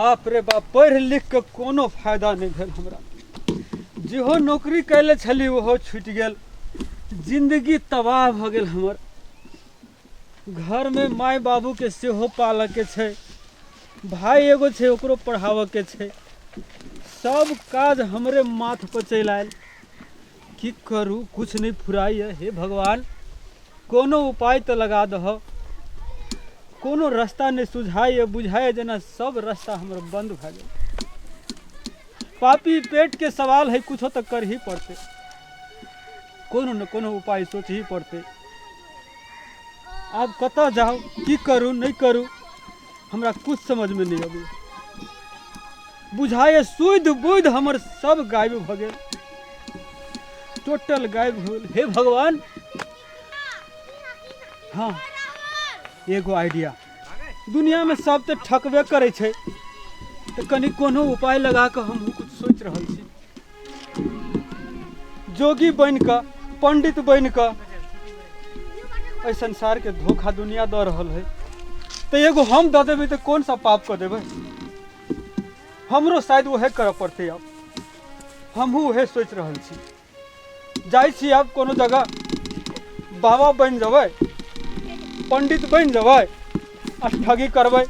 बाप रे बाप, पढ़ि लिख कऽ कोनो फायदा नहि भेल हमरा। जेहो नौकरी कयले छली ओहो छूटि गेल। जिन्दगी तबाह भऽ गेल हमर। घरमे माय बाबूके सेहो पालऽके छै, भाय एगो छै ओकरो पढ़ाबऽके छै। सब काज हमरे माथ पर चलि आयल। की करू, किछु नहि फुराइए। हे भगवान, कोनो उपाय तऽ लगा दहऽ। कोनो रास्ता नहि सुझाइए, बुझाइए जेना सब रास्ता हमर बन्द भए गेल। पापी पेटके सवाल है, कुछो तऽ करही पड़तै, कोनो ने कोनो उपाय सोचही पड़तै। आब कतऽ जाउ, की करू नहि करू, हमरा कुछ समझमे नहि अबैए। बुझाइए सुधि बुधि हमर सब गायब भऽ गेल, टोटल गायब भऽ गेल। हे भगवान, हाँ एगो आइडिया, दुनियामे सब तऽ ठकबे करै छै, तऽ कनि कोनो उपाय लगा कऽ हमहूँ कुछ सोचि रहल छी। जोगी बनि कऽ, पंडित बनि कऽ एहि संसारके धोखा दुनिया दऽ रहल है, तऽ एगो हम दऽ देबै तऽ कोन सा पाप कऽ देबै? हमरो शायद उहे करऽ पड़तै। आब हमहूँ उहे सोचि रहल छी। जाइ छी आब कोनो जगह बाबा बनि जेबै, पंडित बनि जेबै आ ठगी करबै।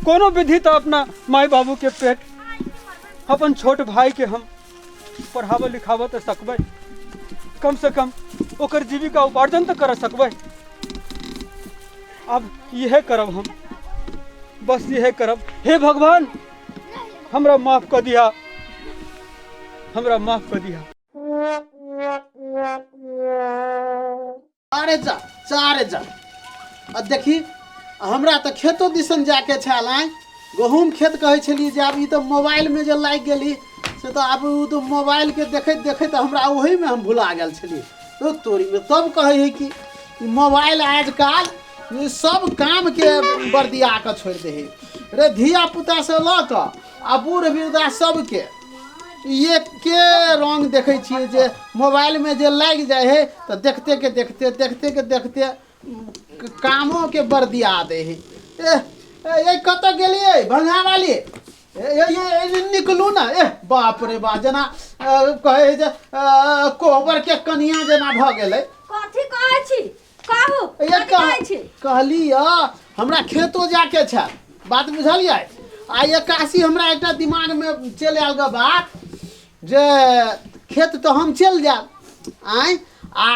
कोनो विधि तऽ अपना माय बाबूके पेट, अपन छोट भाईके हम पढ़ाबऽ लिखाबऽ तऽ सकबै, कमसँ कम ओकर जीविका उपार्जन तऽ करऽ सकबै। आब इहे करब हम, बस इहे करब। हे भगवान, हमरा माफ कऽ दिहा, हमरा माफ कऽ दिहा। अरे जा चारे जा, आ देखी हमरा तऽ खेतो दिसन जाके छल। आइ गहूँम खेत कहै छलियै जे आब ई तऽ मोबाइलमे जे लागि गेली से तऽ आब ओ तऽ मोबाइलके देखैत देखैत हमरा ओहीमे हम भुला गेल छलियै। ओ तोरीमे तब कहै है कि ई मोबाइल आजकल ई सब कामके बर्दिया कऽ छोड़ि दै है रे। धिया पुतासँ लऽ कऽ आ बूढ़ वृद्धा सबके एके रङ्ग देखै छियै जे मोबाइलमे जे लागि जाइ है तऽ देखते के देखते देखते के देखते कामोके बर्दिया दै है। एह ए कतऽ गेलियै भंगावाली? ए ए निकलू ने। एह बाप रे बा, जेना कहै है जे कोहबर के कनिया जेना भऽ गेलै। कथी कहै छी? कहू, कथी कहै छी? कहली हमरा खेतो जाके छै, बात बुझलियै? आ एकासी हमरा एकटा दिमागमे चलि आयल ग बात जे खेत तऽ हम चलि जायब आँय, आ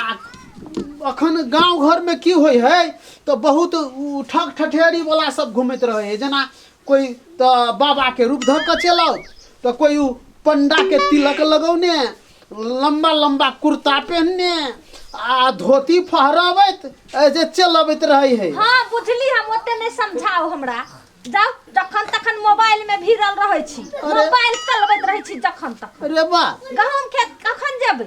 अखन गाँव घरमे की होइ है तऽ बहुत उ ठक ठठेरीवला सब घुमैत रहै है। जेना कोइ तऽ बाबाके रूप धऽ कऽ चलि आओत, तऽ कोइ उ पण्डाके तिलक लगौने, लम्बा लम्बा कुर्ता पहिनने आ धोती फहरबैत जे चलि अबैत रहै है। हाँ बुझली, हम ओते नहि समझाउ हमरा। जाउ, जखन तखन मोबाइल में भिड़ल रहै छी, मोबाइल चलबैत रहै छी जखन तखन। अरे बा, गहूम खेत कखन जेबै?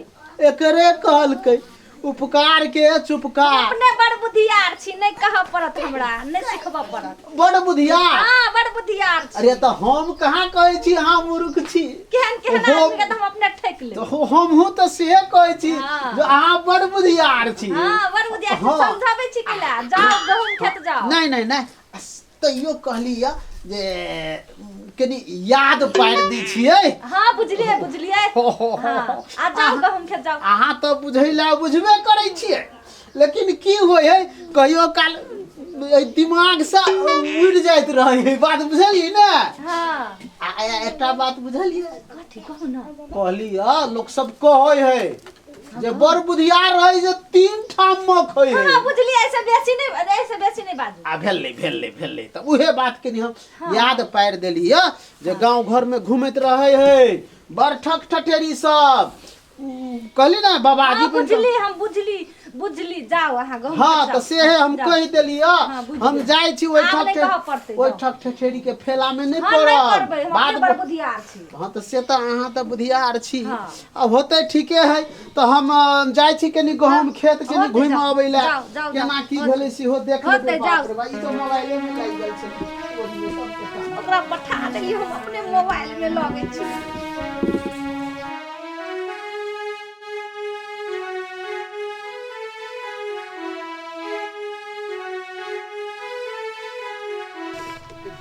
एकरे कहलकै उपकार के चुपकार। अपने बड़ बुधियार छी, नहि कहऽ पड़त हमरा, नहि सिखबऽ पड़त। बड़ बुधियार? हाँ, बड़ बुधियार छी। अरे तऽ हम कहाँ कहै छी अहाँ मूर्ख छी? केहन केहन आदमी के तऽ हम अपने ठकि लेब। तऽ हमहूँ तऽ सेहे कहै छी जे अहाँ बड़ बुधियार छी। हाँ, बड़ बुधियार छी। समझाबै छी केला, जाउ गहूम खेत जाउ। नहि नहि नहि, तैयो कहली यऽ जे कनि याद पारि दै छियै। हाँ बुझलियै बुझलियै। हाँ, आ जाउ गहूम खेत जाउ। अहाँ तऽ बुझै लए बुझबे करै छियै, लेकिन की होइ है कहियो काल एहि दिमागसँ उड़ि जाइत रहै है, बात बुझलियै ने? हाँ। आ एकटा बात बुझलियै? कथी कहू ने। कहली यऽ लोक सब कहै है जे बड़ बुधियार रहै जे तीन ठाम मख होइ है। हाँ बुझलियै, ऐसे बेसी नहीं, ऐसे बेसी नहीं बाजू। आ भेलै भेलै भेलै, तऽ उहे बात कनि हम याद पारि देली यऽ जे गाँव घरमे घुमैत रहै है बड़ ठक ठठेरी सब। कहली ने बाबाजी। हाँ, बुझली हम, बुझली बुझली। जाओ अहाँ गहूम हाँ जाओ। तऽ से हम जाओ। कहि देली हाँ, बुझि हम गेली। जाइ छी ओहि आब ठक नहि कहऽ पड़तै, ओहि जाओ। ठक ठठेरी के फेला मे नहि हाँ, नहि पड़ब। पड़बै, हम बात अपने बड़ बुधियार छी। हाँ तऽ से तऽ अहाँ तऽ बुधियार छी। हाँ। अब होतै ठीके है, तऽ हम जाइ छी कनि गहूम खेत कनि होतै, घुमि जाउ, अबै लए, जाउ, जाउ, केना जाउ, की होतै। भेलै सेहो देख होतै, लेबै। जाउ। बाप रे बा, ई तऽ मोबाइले मे लागि गेल छै। सबके काम। ओकरा पठा देलियै, हम अपने मोबाइल मे लगै छी।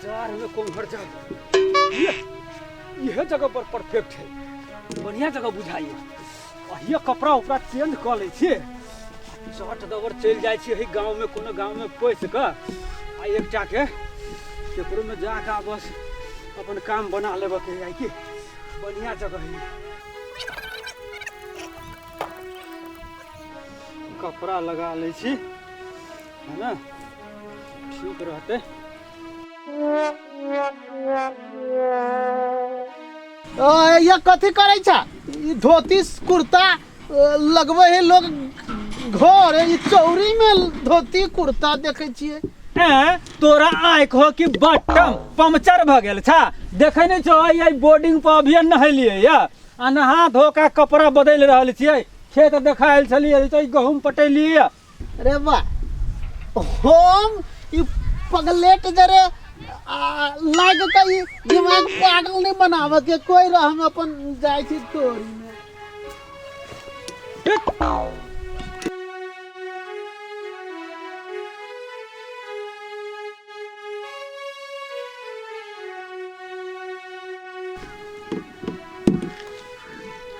जाड़ में कोम्हर जाए, ये इहे जगह पर परफेक्ट है, बढ़िया जगह बुझाइए। ये कपड़ा उपड़ा चेंज कऽ लै छियै, चट दबर चलि जाइ छियै एहि गाँवमे, कोनो गाँवमे पैसि कऽ आ एकटा के केकरो में जाकऽ आ बस अपन काम बना लेबऽके है कि बढ़िया जगह है। कपड़ा लगा लै छी है ना, ठीक रहतै। ओ, ये कथी करै छ? ई धोती कुर्ता लगबै है लोग घर, ई चौरी में धोती कुर्ता देखै छियै। ए तोरा आँखि हो कि बटम पंक्चर भऽ गेल छा? देखै नहि छौ एहि बोर्डिंग पर अभिये नहेलियै या आ नहा धो कऽ कपड़ा बदलि रहल छियै। खेत देखायल छलियै तऽ गहूँम पटेलियै। अरे वाह, हम ई पगलेट जरे लाग के ई दिमाग पागल नहीं बनावे के कोई रह, हम अपन जाइ छी तोरी में।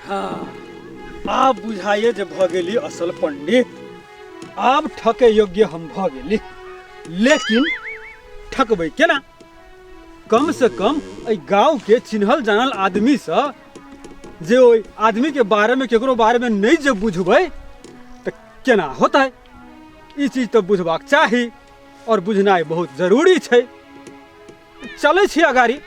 हाँ, आब बुझाइए जे भऽ गेली असल पंडित, आब ठके योग्य हम भऽ गेली। लेकिन ठकबै केना? कम से कम एहि गाँव के चिन्हल जानल आदमीसँ जे ओहि आदमी के बारे में केकरो बारे में नहीं जे बुझबै तऽ केना होतै? ई चीज तऽ बुझबाक चाही और बुझनाइ बहुत जरूरी छै। चलै छी अगाड़ी,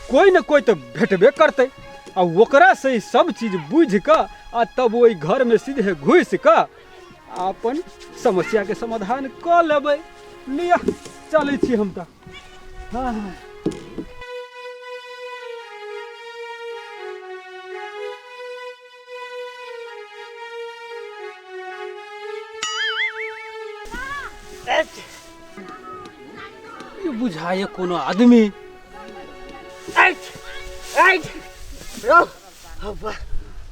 कोइ ने कोइ तऽ भेटबे करतै आ ओकरा से ई सब चीज बुझि कऽ आ तब ओहि घरमे सीधे घुसि कऽ आ अपन समस्याके समाधान कऽ लेबै। लिअ चलै छी हम तऽ। हाँ हाँ। ई बुझाइए कोनो आदमी।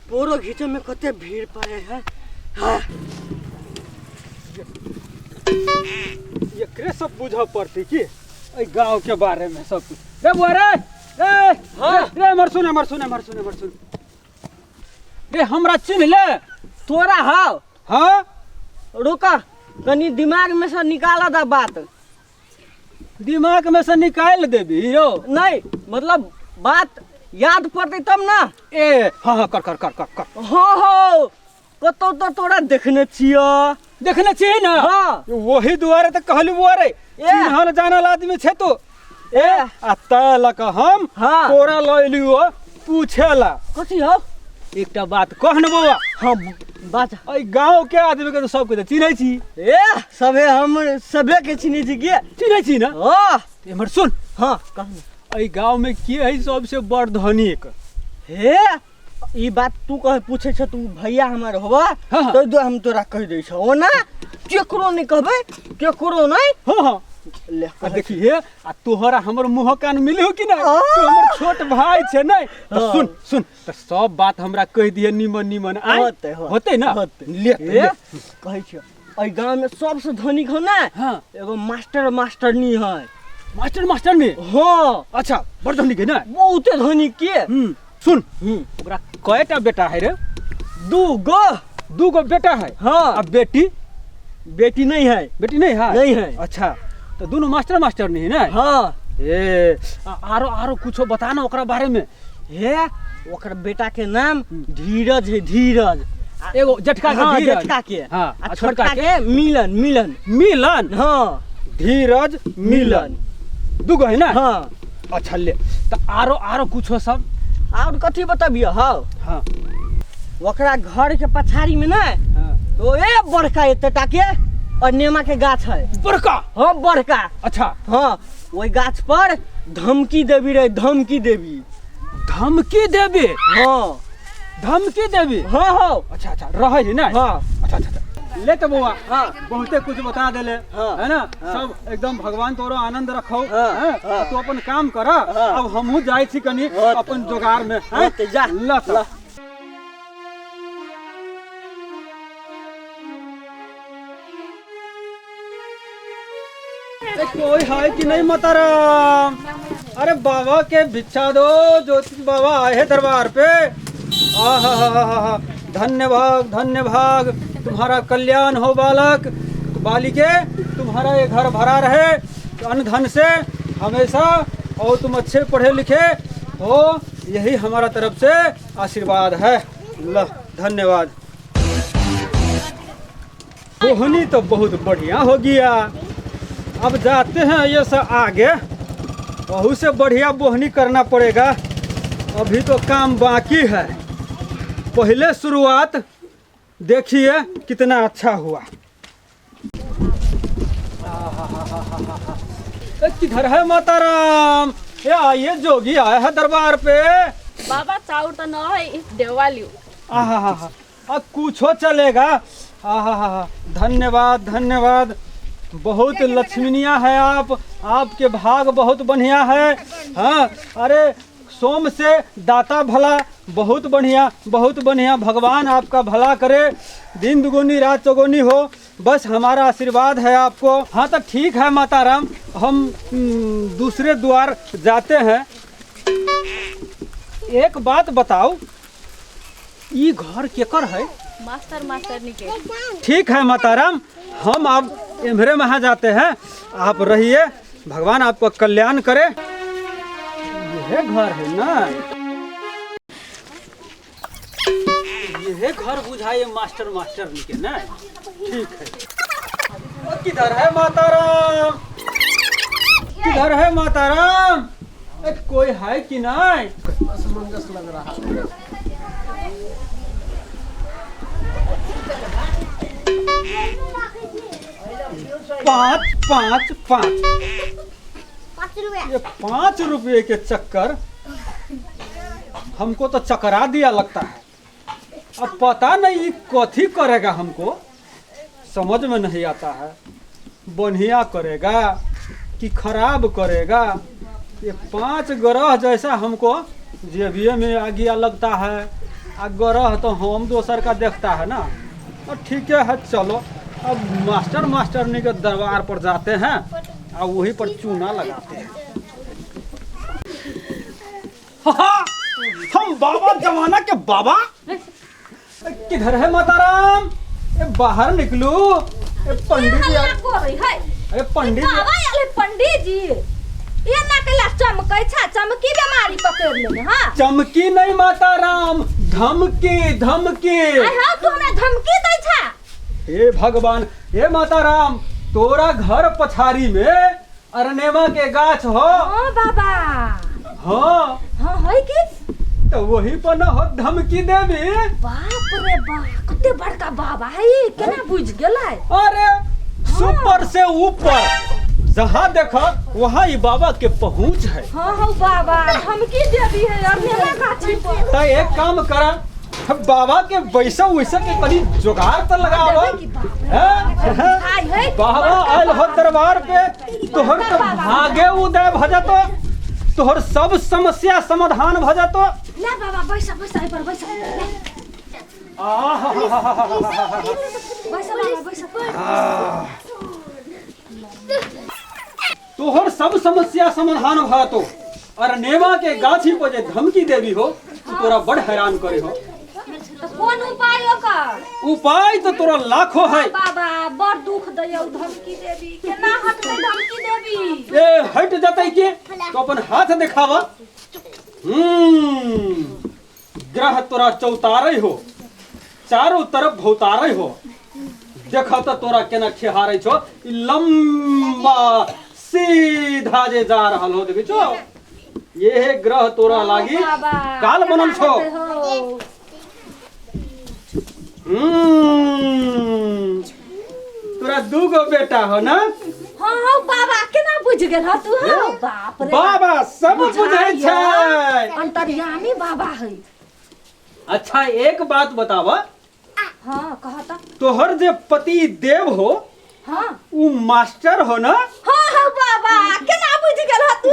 पोरो घीचे में कते भीड़ पड़े है। हाँ। एकरे सब बुझऽ पड़तै कि एहि गाँव के बारे में सब कुछ। रे बुआ रे, रे, हाँ। रे, एमहर सुन, एमहर सुन, एमहर सुन, एमहर सुन। रे हमरा चिन्ह ले। तोरा हाव? हाँ। रुका कनी दिमाग में से निकाल दा बात। दिमाग में से निकाल देबी यो? नहीं मतलब बात याद पड़तै तब ना। ए हाँ हाँ, कर कर कर कर कर। हाँ हो, कतौ तो तोरा देखने छियो। देखने छियै ना? हाँ। वही दुआरे तऽ कहलु बुआ रे, चिन्हल जानल आदमी छै तू। ए आ तै लऽ कऽ हम हाँ। तोरा लऽ एलियो पूछे ला। कथी हो? एकटा बात कह ने बौआ। हाँ बात। एहि गाँव के आदमी के तऽ सबके तऽ चिन्है छी। ए सबे हम सबे के चिन्है छी के? चिन्है छी ना? हाँ। एम्हर सुन। हाँ कह ने। एहि गाँव में के है सबसे बड़ धनिक? हे ई बात तू कह पूछे छ तू भैया हमर होबा, हाँ। तो दो हम तोरा कह दै छौ। ओना केकरो नहीं कहबै, केकरो नहीं। हाँ, हाँ। ले, आ कहै देखी हे, आ तोहरा हमर मुँह कान मिलू कि नहीं? तू हमर छोट भाई छे नहीं? तो हाँ। सुन, सुन, तो सब बात हमरा कह दिए निमन निमन। आय? होते, होते। होते ना? होते। ले, ए, ले। कहै छियौ, एहि गाँव में सबसे धनिक हो ना? हाँ। एगो मास्टर मास्टरनी है। मास्टर मास्टरनी? हाँ। अच्छा, बड़ धनिक है ना? बहुते धनिक के। सुन, हम्म। ओकरा कयटा बेटा है रे? दू गो। दू गो बेटा है? हाँ। आ बेटी? बेटी नहीं है। बेटी नहीं है? नहीं है। अच्छा, तो दोनों मास्टर मास्टर नहीं है ना? हाँ। ए, आरो आरो कुछो बता ना ओकरा बारे में। हे, ओकर बेटा के नाम धीरज है, धीरज। एगो जटका के हाँ, धीरज। जटका के। हाँ, आ आ छोटका छोटका के मिलन, मिलन। मिलन? हाँ। धीरज, मिलन। दूगो है ना? हाँ। अच्छा ले, तो आरो आरो कुछो सब? और कथी बतबियो? हाँ। हाँ। ओकरा घर के पछाड़ी में ना, हाँ। तो ए बड़का एतेटा के और नेमा के गाछ है। बड़का? हाँ, बड़का। अच्छा। हाँ, वही गाछ पर धमकी देवी रहे, धमकी देवी। धमकी देवी? हाँ। धमकी देवी? हाँ, हाँ। अच्छा, अच्छा, रहे है ना? हाँ। अच्छा, अच्छा, अच्छा। ले तो बउआ, हाँ। बहुते कुछ बता देले, हाँ। है ना? हाँ। सब एकदम भगवान तोरो आनंद रखो, हाँ। हैं? हाँ। तू अपन काम कर, हाँ। अब हमहू जाइ छी कनी हाँ। अपन जोगार में, हैं? हाँ, ते जा। ल त। ल। ए, कोई है कि नहीं माताराम? अरे बाबा के भिक्षा दो, ज्योतिष बाबा आए हैं दरबार पे। आहा, धन्य भाग धन्य भाग, तुम्हारा कल्याण हो बालक बालिके, तुम्हारा ये घर भरा रहे अन्न धन से हमेशा, और तुम अच्छे पढ़े लिखे हो, यही हमारा तरफ से आशीर्वाद है। ल धन्यवाद। बोहनी तो बहुत बढ़िया हो गया। अब जाते हैं ये सब आगे, बहु से बढ़िया बोहनी करना पड़ेगा। अभी तो काम बाकी है, पहले शुरुआत देखिए कितना अच्छा हुआ। ए, किधर है माताराम? ये आइए, जोगी आया है दरबार पे। बाबा चाउर तो न है, इस देवाली। आहा, अब कुछो चलेगा। आहा, धन्यवाद धन्यवाद, बहुत लक्ष्मीनिया है आप, आपके भाग बहुत बढ़िया है। हाँ, अरे सोम से दाता भला, बहुत बढ़िया बहुत बढ़िया, भगवान आपका भला करे, दिन दुगुनी रात चौगुनी हो, बस हमारा आशीर्वाद है आपको। हाँ तो ठीक है माताराम, हम दूसरे द्वार जाते हैं। एक बात बताओ, ये घर केकर है? मास्टर मास्टरनी के। ठीक है माताराम, हम अब एम्हरे वहाँ जाते हैं, आप रहिए, भगवान आपका कल्याण करे। यह घर है ना, यह घर बुझाए मास्टर मास्टर के ना। ठीक है। ओ, किधर है माताराम? किधर है माताराम? ए, कोई है कि नहीं? असमंजस लग रहा है। पाँच पाँच पाँच, ये 5 रुपये के चक्कर हमको तो चकरा दिया लगता है। अब पता नहीं ये कथी करेगा, हमको समझ में नहीं आता है, बढ़िया करेगा कि खराब करेगा। ये 5 ग्रह जैसा हमको जेबिये में आ गया लगता है, आ ग्रह तो हम दोसर का देखता है ना। और ठीक है, चलो अब मास्टर मास्टरनी के दरबार पर जाते हैं और वहीं पर चूना लगाते हैं। हम बाबा जमाना के बाबा। किधर है माताराम? ए बाहर निकलू। ए पंडित जी, अरे पंडित जी, बाबा आले पंडित जी, ये ना कैला चमकै छा, चमकी बीमारी पकड़ लेने। हां चमकी नहीं माताराम, धमकी धमकी। आय हां, तू हमरा धमकी दै छा? हे भगवान, हे माताराम, तोरा घर पछारी में अरनेमा के गाछ हो। हां बाबा। हाँ हां है की तो वही पर न हो धमकी देबी। बाप रे बाप, कते बड़का बाबा है, केना बुझ गेलै? अरे सुपर से ऊपर, जहाँ देखा वहाँ ही बाबा के पहुँच है। हाँ हाँ बाबा, धमकी देबी है अरनेमा गाछी पर। तो एक काम करा, बाबा के वैसा वैसा के कनी जुगाड़ तो लगाव। बाबा आयल हो दरबार पे, तोहर तो भागे उदय भ जतो, तोहर सब समस्या समाधान भ जतो। ले बाबा बैसा बैसा, एहि पर बैसा। आहा बैसा बाबा बैसा। तोहर सब समस्या समाधान भ जतो। और नेवा के गाछी पर जे धमकी देवी हो, तो तोरा बड़ हैरान करे हो। तो कौन उपाय ओकर? उपाय तो तोरा लाखों है। बाबा बड़ दुख दैयौ धमकी देवी, केना हटतै धमकी देवी? ए हट जतै के तो अपन हाथ देखावा। ग्रह तोरा चौतारे हो, चारों तरफ भौतारे हो। देखा तो तोरा केना खेहारे छो, ई लंबा सीधा जे जा रहल हो, देखै छो? ये ग्रह तोरा लागी काल बनल छो। तोरा 2 बेटा हो ना? हाँ हाँ बाबा, केना बुझ गेल हो तू? हाँ बाप रे बाबा सब बुझै छै, अंतर्यामी बाबा है। अच्छा एक बात बतावा। हाँ कह त। तोहर जे पति देव हो, हाँ उ मास्टर हो ना? हाँ हाँ बाबा, केना बुझ गेल हो तू?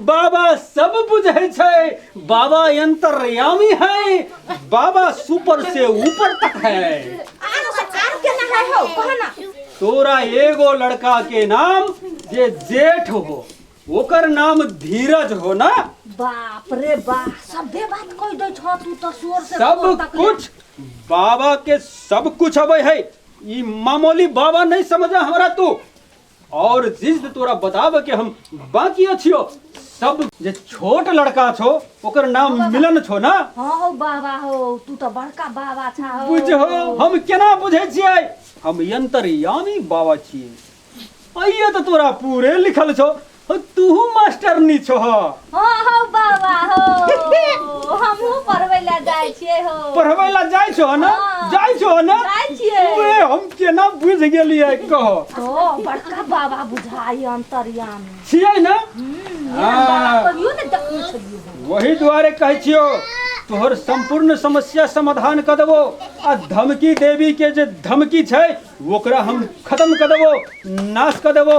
बाबा सब बुझै छै, बाबा अंतर्यामी है, बाबा सुपर से ऊपर तक है। आर केना है हो कह ना। तोरा एगो लड़का के नाम जे जेठ हो ओकर नाम धीरज हो ना। बाप रे बा, सभे बात कह दै छ तू तो शोर से सब तोर तक ले। कुछ बाबा के सब कुछ अबै है, ई मामूली बाबा नहीं समझा हमरा तू। और जिस तोरा बताब के हम बाकी अछियो, सब जे छोट लड़का छो ओकर नाम मिलन छो ना। हाँ हो बाबा हो, तू तो बड़का बाबा छा हो। बुझहो हम केना बुझै छियै, हम यंतरयामी बाबा छियै। आइए तो तोरा पूरे लिखल छो, तूहू मास्टरनी छो। हाँ हो बाबा हो, हमहू पढ़बै ला जाइ छियै हो। पढ़बै ला जाइ छो ना? हाँ। जाइ छो ना? जाइ छियै। ओए हम केना बुझ गेलियै कहो। तो बड़का बाबा बुझाइ अंतर्यामी छियै ना? हाँ। कहियो ने देखने छलियै। वही दुआरे कहै छियो तोहर संपूर्ण समस्या समाधान कर देबो, आ धमकी देवी के जे धमकी छै ओकरा हम खत्म कर देबो, नाश कर देबो।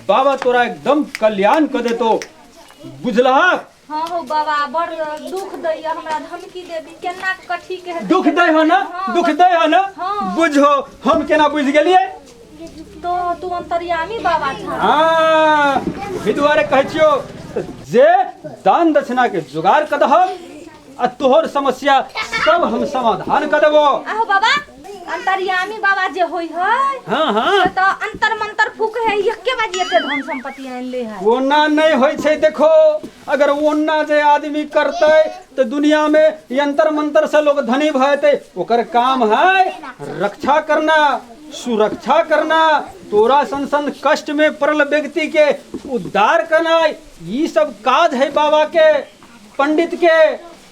बाबा तोरा एकदम कल्याण कर देतो, बुझलह? हाँ हो बाबा, बड़ दुख दैया हमरा धमकी देवी, केना कथी के हेतै? दुख दै हो ना? हाँ, दुख दै हो ना? हाँ। बुझो हम केना बुझ गेलियै? तो तू अंतर्यामी बाबा छा। हाँ, वही दुआरे कहै छियो जे दान दक्षिणा के जुगाड़ कर दहक आ तोहर समस्या सब हम समाधान कर देबो। आहो बाबा, अंतर्यामी बाबा जे होई है हाँ हाँ, तो अंतर मंतर फूक है, एके बाजी एते धन संपत्ति आनि ले है। ओना नहीं होई छै। देखो अगर ओना जे आदमी करतै तो दुनिया में यंत्र मंत्र से लोग धनी भएतै। ओकर काम है रक्षा करना, सुरक्षा करना, तोरा सन सन कष्ट में पड़ल व्यक्ति के उद्धार करना, ई सब काज है बाबा के, पंडित के,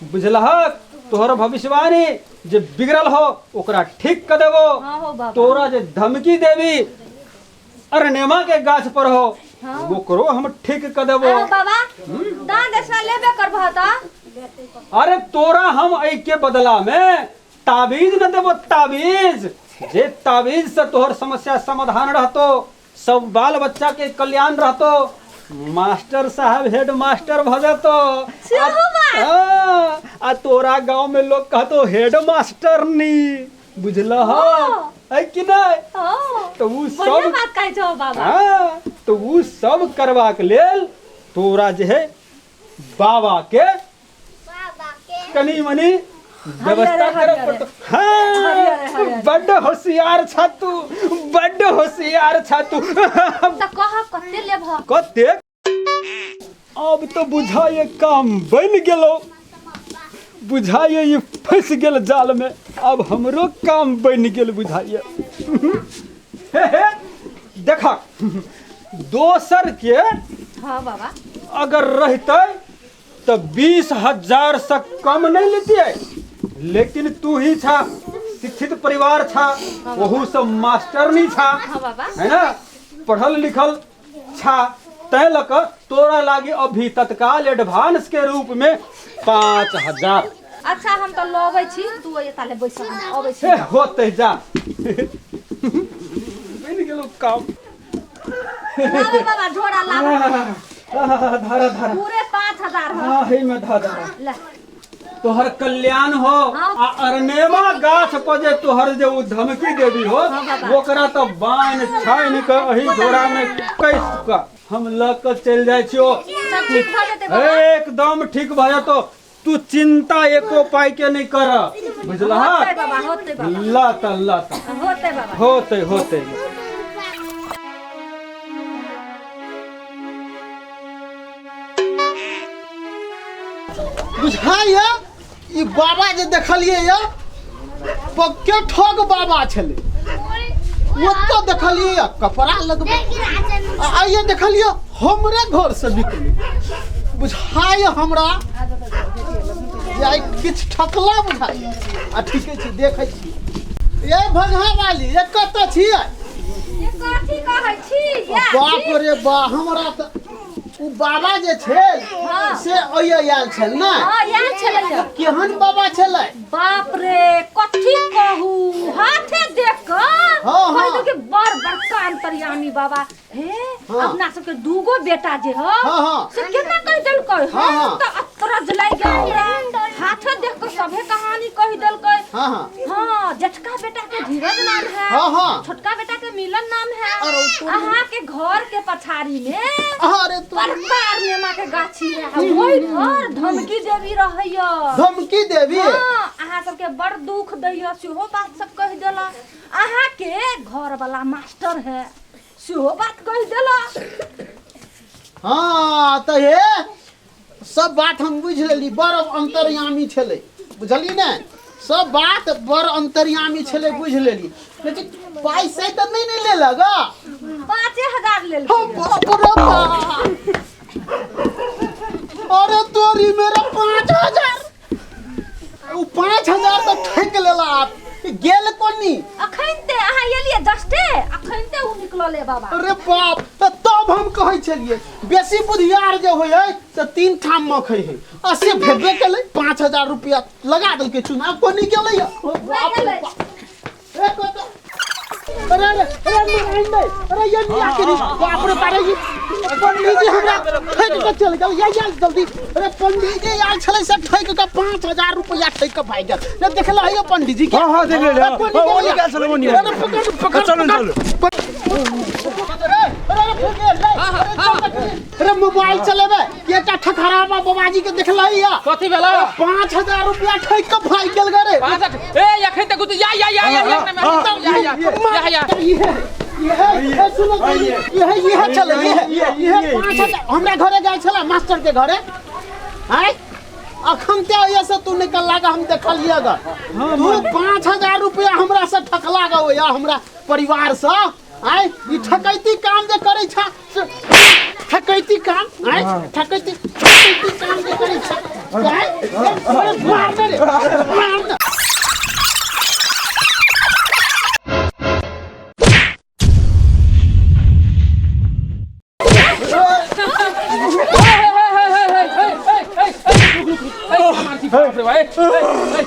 बुझलहक? तोहर भविष्यवाणी जे बिगड़ल हो ओकरा ठीक कर देबो। हाँ हो बाबा। तोरा जे धमकी देवी अरनेमा के गाछ पर हो हाँ। ओकरो हम ठीक कर देबो। आहो बाबा, दान दक्षिणा लेबे करबह त? अरे तोरा हम एहि के बदला में ताबीज न देबो, ताबीज जे ताबीज से तोहर समस्या समाधान रहतो, सब बाल बच्चा के कल्याण रहतो, मास्टर साहब हेड मास्टर भ जतो। आ तोरा गांव में लोग कहतो हेड मास्टर नी, बुझलह है कि नहीं? तो उ सब बात कहै छौ बाबा। हाँ, तो उ सब करबाक लेल तोरा जे है बाबा के कनी मनी व्यवस्था करे पड़तो। हाँ, बड्ड होशियार छा तू, बड्ड होशियार छा तू। त कह कते लेबह? कते? अब तो बुझाइए काम बन गेलो, बुझाइए ये फंस गेल जाल में, अब हमरो काम बन गेल बुझाइए। हे हे देखा दोसर के हाँ बाबा अगर रहते तो 20,000 से कम नहीं लेती, लेकिन तू ही छा, शिक्षित परिवार छा, वहू सब मास्टर नहीं छा, है ना, पढ़ल लिखल छा, तै लक तोरा लागी अभी तत्काल एडवांस के रूप में 5,000। अच्छा हम तो लबै छी, तू एता ले बैस, हम अबै छी। होते जा बनि गेलो काम। लाबो बाबा झोरा लाबो। धारा धारा पूरे 5,000 हो। हां हे में धारा ले तोहर कल्याण हो। आ अरनेमा गाछ पर जे तोहर जे उ धमकी देवी हो ओकरा तो बान छानि के एही झोरा में कस के हम ल के चल जाय छियो। सब ठीक भ जेतै बाबा? एकदम ठीक भ जेतो, तू चिंता एको पाई के नहीं कर, बुझलह? होतै बाबा, होतै बाबा। ला त ला त होतै बाबा, होतै होतै। बुझाइए ई बाबा जे देखलिए ये पक्के ठग बाबा छलै। ओतऽ देखलिए कपड़ा लगबै, आइए देखलिए हमरे घर से निकले। बुझाइए हमरा जे आइ किछु ठकला बुझाइए। आ ठीके छै, देखै छी। ये भगहा वाली ये कतऽ छियै? कथी कहै छी? बाप रे बा, हमरा तऽ उ बाबा जे छै से ओय आयल छल ना? हां आयल छलै। केहन बाबा छलै? बाप रे कथी कहू, हाथे देख क कहि दू कि बड़ बड़का अंतर्यामी बाबा। हे अपना सबके दूगो बेटा जे हो से केना कहि देलकै? हम तऽ तोरा जलाई गेल हमरा हाथे देख के सभे कहानी कहि देलकै। हाँ हाँ हाँ, जेठका बेटा के धीरज नाम है। हाँ, हाँ। छोटका बेटा के मिलन नाम है। अरे तो- अहाँ के घर के पछाड़ी में अरे तो बड़का नेमा के गाछी है, आ ओहि घर धमकी देवी रहैया। धमकी देवी? हाँ, अहाँ सबके बड़ दुख दैया, सेहो बात सब कहि देला। अहाँ के घर वाला मास्टर है, सेहो बात कहि देला। हाँ तऽ हे सब बात हम बुझि लेली। बड़ अंतर्यामी छलै, बुझली ने? सब बात बड़ अंतर्यामी छलै, बुझि लेली। लेकिन पाइ से तऽ नहि ने लेलक? 5000 लेलकै। हो बाप रे बाप, अरे तोरी मेरा 5000! उ 5000 तऽ ठकि लेला। आप गेल कोनी? अखन ते अहाँ एलियै जस्टे, अखन ते उ निकलले बाबा। अरे बाप, तऽ तब हम कहै छलियै बेसी बुधियार जे होइ है तऽ 3 ठाम मखै है, आ से भेबे केलै। 5000 रुपया लगा देलकै चुनाव, कोनी गेलै? ओ बाप रे गेलै। बाप। ए, कत- अरे अरे अरे नारायण दे, अरे ये मियाँ के बाप रे बाप, ये पंडित जी हमरा ठकि कऽ चलि गेल। या या जल्दी, अरे पंडित जी आयल छलै से ठकि कऽ 5000 रुपया ठकि कऽ भागि गेल। ने देखला है पंडित जी के? हाँ, हाँ, देख लेलियै। अरे, कोनी हाँ, ओनी गेलै? गेल छलै, ओनी। अरे पकड़ पकड़, चलू, पकड़। चलू। अरे अरे अरे फूक गेल, ले, अरे चल तखनी। अरे मोबाइल चलेबै कि एकटा ठकहरावा बाबाजी के देखलही या? कथी भेला? 5000 रुपया ठकि कऽ भागि गेल गे रे। 5 ए अखन तक या या या या या या या या या। ये ये सुनो, ये ये चले, ये ये 5000 हमरा घरे गेल छला, मास्टर के घरे। आय अखन ते ओय से तू निकल लागा, हम देखलिए ग। तू 5000 रुपया हमरा से ठकला ग ओया हमरा परिवार से। आय ई ठकैती काम जे करै छा, से ठकैती काम, आय ठकैती ठकैती काम जे करै छा, आय अरे मार दे रे, मार दे।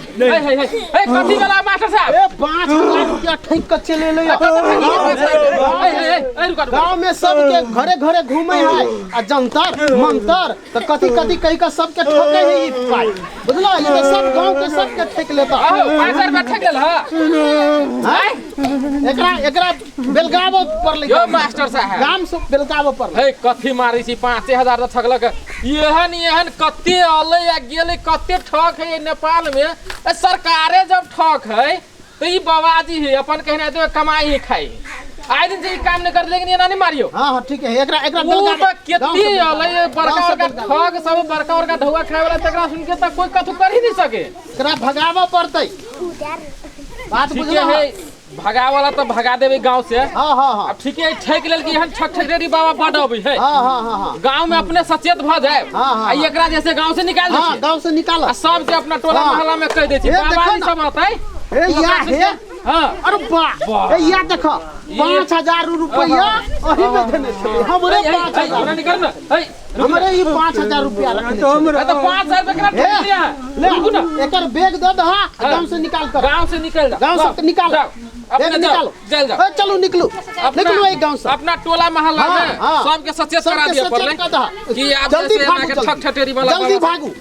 कथी भेला मास्टर साहब? ए 5000 रुपया ठकि के चलि एलै। गाँव में सबके घरे घरे घूमे है आ जंतर मंतर तऽ कथी कथी कहि के सबके ठकै है ई पाइ, बुझला? ई तऽ सब गाँव के सबके ठकि लेता। 5000 रुपया ठकि लेल हँ? आँय? एकरा एकरा बेलगाबऽ पड़लै। यो मास्टर साहब, गाम से बेलगाबऽ पड़लै। हे कथी मारै छी? 5000 तऽ ठकलक। एहन एहन कते अलै आ गेलै, कते ठक है नेपाल में। ए, सरकारे जब ठक है तो ई बाबाजी है अपन कहना है कमाई है खाई है। आए दिन से ई काम नहीं कर, लेकिन एना नहीं मारियो। हाँ हाँ ठीक है, एकरा एकरा उ बेलगाबऽ। तऽ गाँव कते से अलै, बेलगाबऽ। बड़का गाँव से बड़का बेलगाबऽ। ठग सब, बड़का बड़का ढौआ खाए वाला, तकरा सुन के तऽ कोई कथू कर ही नहीं सके। एकरा भगाबऽ पड़तै, बात ठीके बुझला? है, भगा वाला तऽ भगा देबै गाँव से। हाँ हाँ हाँ अब ठीके है, ठकि लेल कि एहन ठक ठकरेरी बाबा बड अबै है। हाँ हाँ हाँ हाँ गाँव में अपने सचेत भऽ जाए। हाँ, हाँ, आ एकरा जैसे गाँव से निकाल दै हाँ छियै। गाँव से निकाल आ सबके अपना टोला हाँ। मोहल्ला में कहि दै छियै हे, बाबा देखो जी ना। सब अतै। हे या हे हाँ अरे वाह, ए या देखो 5000 रुपया ओही में देने छलै हमरे। हे, हे, 5000 हमरा निकाल ना, हे रुकू हमरे ई 5000 रुपया रखने तो छलै। हमरा ना। तऽ 5000 रुपया केना हे, ठकि लिया? ले रुकू ना। एकर बैग दऽ दह आ गाँव से निकाल कर। गाँव से निकल जा। गाँव से निकाल। जाओ, अपने बैग जाओ, निकालो। चल जाओ। ए, चलू निकलू निकलू एहि गाँव से। अपना टोला मोहल्ला हाँ, में हाँ। सबके सचेत करा सबके दिया सचेत पड़लै कऽ दह। कि आब जल्दी जैसे एना भागू के ठक जल्दी। ठटेरी वाला जल्दी बाबा। भागू।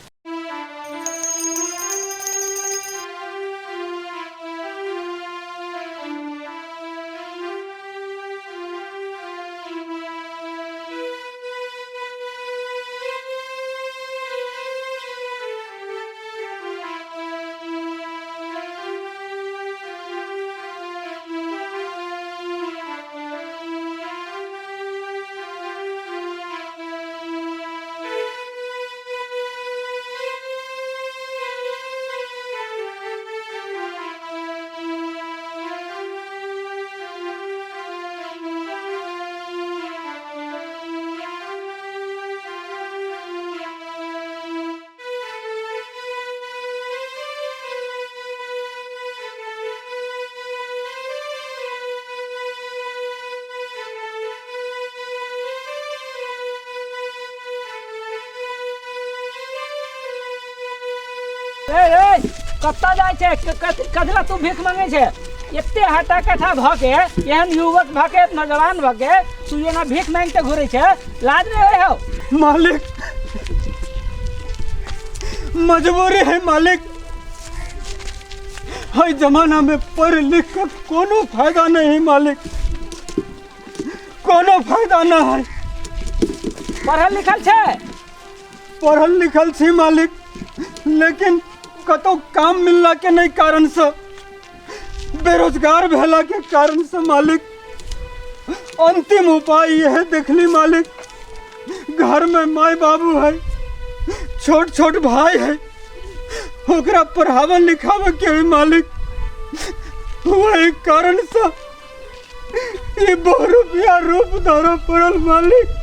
ए ए, कतऽ जाइ छै? कथी तू भीख मांगै छै? एते हटा कठा भऽ के, एहन युवक भऽ के, नौजवान भऽ के तू एना भीख मांगिते घुरै छै, लाज नहि होइ हौ? मालिक, मजबूरी है मालिक। हर जमाना में पढ़ लिख कर कोनो फायदा नहीं है मालिक, कोनो फायदा ना है। पढ़ल लिखल छै? पढ़ल लिखल छी मालिक, लेकिन कतौ काम मिलला के नहीं कारण से, बेरोजगार भेला के कारण से मालिक अंतिम उपाय यह देखली मालिक। घर में माई बाबू है, छोट छोट भाई है, ओकरा पढ़ावे लिखावे के भी मालिक, वही कारण से ये बहु रुपया रूप धरो पड़ल मालिक।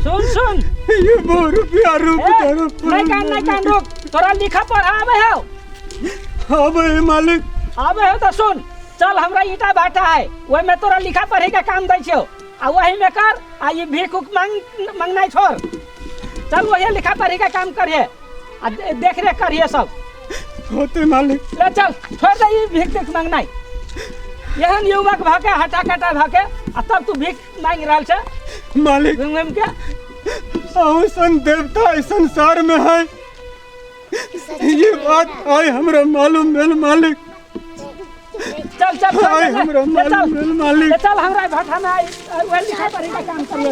सुन सुन, ये बहु रुपया रूप ए, धरो नहीं पड़ल। कान नहीं कान, रुक। तोरा लिखा पढ़ा आवे हो? हाँ भाई मालिक। आवे हो तो सुन, चल हमरा ईटा भाटा है, ओहि में तोरा लिखा पढ़े के काम दै छियो, आ वही में कर, आ ई भीख उख मांग मांगनाइ छोड़। चल वही लिखा पढ़े के काम करिए आ देख रेख करिए सब। होते मालिक। ले चल, छोड़ दे ई भीख तीख मांगनाइ। एहन युवक भके, हटा कटा भके, आ तब तू भीख मांगि रहल छै मालिक घुमि घुमि के। अहूँ सन देवता इस संसार में है, ये बात आय हमरा मालूम भेल मालिक। चल चल, छोड़ आय दे, हमरा ले चल। मालूम भेल मालिक। ले चल हमरा भाटा में, आई वही लिखा पढ़े के काम करिए।